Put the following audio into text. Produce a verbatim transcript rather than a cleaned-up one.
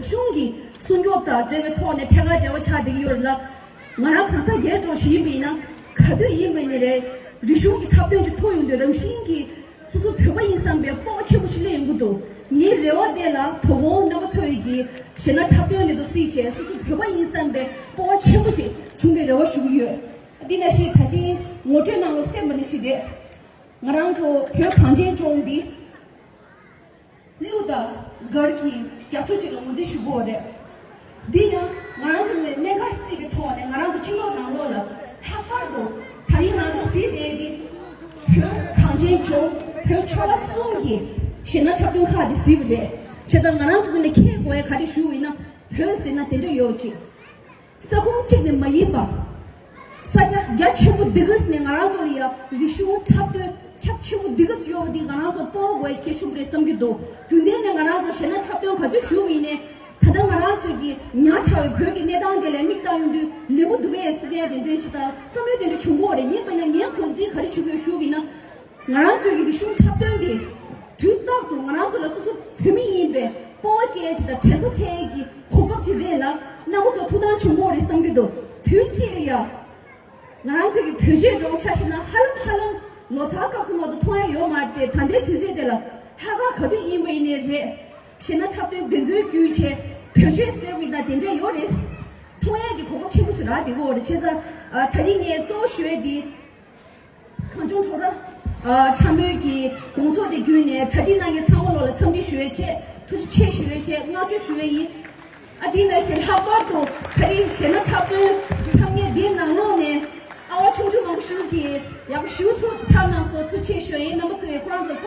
གཞུང་གི་སྲུང་སྐྱོབ་དང་འབྲེལ་བའི་ཐོག་ནས་ཐད་ཀར་འབྲེལ་བ་ཆགས་བསྡད་ཀྱི་ཡོད་རེད་ལ། ང་རང་གང་ཟག་སྒེར་འདྲ་བོ་ཞིག་ཡིན་པ་ཡིན་ན་ག་དུས་ཡིན་པ་ཡིན་ནའི་རེད། རིག་གཞུང་གི་འཁྲབ་སྟོན་ཅིག་ཐུག་ཡོང་དུས་རང་བཞིན་གྱིས་སོ་སོ་བོད་པ་ཡིན་བསམ་པའི་སྤོབས་པ་ཆེན་པོ་ཞིག་སླེབས་ཡོང་གི་འདུག་ངའི་རེ་བ་དེ་ལ་དོ་དགོང་རྣམ་པ་ཚོ་ཡིས་ཀྱིས་གཞས་སྣ་འཁྲབ་སྟོན་དེ་ཚོ་གཟིགས་བྱས་སོ་སོ་བོད་པ་ཡིན་བསམ་པའི་སྤོབས་པ་ཆེན་པོ་ཅིག་བྱུང་བའི་རེ་བ་ཞུ་གི་ཡོད། འདི་ནང་བཞིན་ད་ཅི་ངོ་སྤྲོད་གནང་རོགས་གསན་པ་ནང་བཞིན་རེད། ང་རང་ཚོ་བོད་གངས་ཅན་ལྗོངས་འདི་གླུ་དང་གར་གྱི་རྒྱ་མཚོ་ཅིག་ལ་ངོས་འཛིན་ཞུ་དགོས་རེད། འདི་ཡང་ང་རང་ཚོ་ནས་གནད་འགག་ཞིག་བརྩིས་པའི་ཐོག་ནས་ང་རང་ཚོ་སྤྱི་ཚོགས་ནང་ལོགས་ལ་ལྷག་པར་དུ་ད་རིང་ང་ཚོ་གཟིགས་བསྡད་འདི་བོད་གངས་ཅན་ལྗོངས་བོད་ཆོལ་ཁ་གསུམ་གྱི་གཞས་སྣ་འཁྲབ་སྟོན་ཁག་འདི་གཟིགས་པ་རེད། བྱས་ཙང་ང་རང་ཚོ་ཀུན་ནས་མཁྱེན་དགོས་ཡ་ག་རེ་ཞུ་བ་ཡིན་ན་བོད་ཟེར་ན་དེ་འདྲ་ཡོད་ཅིག་ས་ཁོངས་གཅིག་ནས་མ་ཡིན་པ། ས་ཆ་རྒྱ་ཆེན་པོ་འདི་ག་ནས་ང་རང་ཚོ་ལ་ཡ་རིག་གཞུང་འཁྲབ་སྟོན་ཁྱབ་ཆེན་པོ་འདི་ག་ཡོད་པ་འདི་ང་རང་ཚོ་སྤོབས་པ་དགོས་གལ་ཆེན་པོ་རེད་བསམ་གྱི་འདུག་རྒྱུན་ལྡན་ནས་ང་རང་ཚོ་གཞས་སྣ་འཁྲབ་སྟོན་ག་ཚོད་ཞུ་བ་ཡིན་ནའི་ད་ལྟ་ང་རང་ཚོ་གི་ཉག་ཕྲ་བའི་བོད་ཀྱི་གནས་སྟངས་དེ་ལ་མིག་བལྟ་ཡོང་དུས་ལེགས་པོ་འདུག་པས་ཟེར་ཡ་དེ་འདྲ་ཞིག་དང་བཀའ་མོལ་དེ་འདྲ་བྱུང་གི་ཡོད་རེད། ཡིན་པ་ཡིན་ན་ངས་གོ་འཛིན་ག་རེ་བྱེད་དགོས་ཞུ་བ་ཡིན་ན། ང་རང་ཚོའི་གི་རིག་གཞུང་འཁྲབ་སྟོན་དེ་དུས་རྟག་ཏུ་ང་རང་ཚོ་ལ་སོ་སོ་བོད་མི་ཡིན་པའི་སྤོབས་པ་སྐྱེ་ཡ་ཅིག་དང་དྲན་གསོ་འཐེན་ཡ་གི་གོ་སྐབས་ཅིག་རེད་ལ། རྣམ་པ་ཚོ་ཐུགས་སྣང་བྱུང་གི་ཡོད་རེད་བསམ་གྱི་འདུག་དུས་གཅིག་ལ་ཡ་ང་རང་ཚོའི་གི་བོད་ཆས་འདྲ་བོ་ཆ་བཞག་ན་ཧ་ལམ་ཧ་ལམ་ལོ་གསར་སྐབས་སུ་མ་གཏོགས་མཐོང་ཡ་ཡོད་མ་རེད་དེ། ད་ལྟའི་དུས་ཚོད་དེ་ལ་ལྷག་དཀར་ག་དུས་ཡིན་པ་ཡིན་ནའི་རེད། གཞས་སྣ་འཁྲབ་སྟོན་དེ་ཚོའི་བརྒྱུད་བྱས་བོད་ཆས་ཟེར་བ་ཡིན་ན་དེ་འདྲ་ཡོད་རེད། མཐོང་ཡ་གི་གོ་སྐབས་ཆེན་པོ་ཅིག་རག་བསྡད་ཀྱི་ཡོད་རེད། བྱས་ཙང་ད་རིང་ངས་གཙོ་བོ་ཞུ་ཡ་དེ། གངས་ལྗོངས་གྲོགས་ར། ཨ། འཁྲབ་མོལ་གྱི་དགོང་ཚོགས་དེ་བརྒྱུད་ནས་གྲ་སྒྲིག་གནང་མཁན་ཚང་མ་ལོག་ལ་འཚམས་འདྲི་ཞུ་ཡས་བྱས། ཐུགས་རྗེ་ཆེ་ཞུ་ཡས་བྱས། བསྔགས་བརྗོད་ཞུ་ཡས་ཡིན། ཨ། དེ་ནང་བཞིན་ལྷག་པར་དུ་ད་རིང་གཞས་སྣ་འཁྲབ་སྟོན་འཁྲབ་མཁན་འདིའི་ནང་ལོགས་ནས་ཨ་བ་ཆུང་ཆུང་མང་པོ་ཞིག་གིས་ཡག་པོ་ཞེ་པོ་ཅིག་འཁྲབ་གནང་སོང་། ཐུགས་རྗེ་ཆེ་ཞུ་ཡས་ཡིན། རྣམ་པ་ཚོས་ཁོ་རང་ཚོ།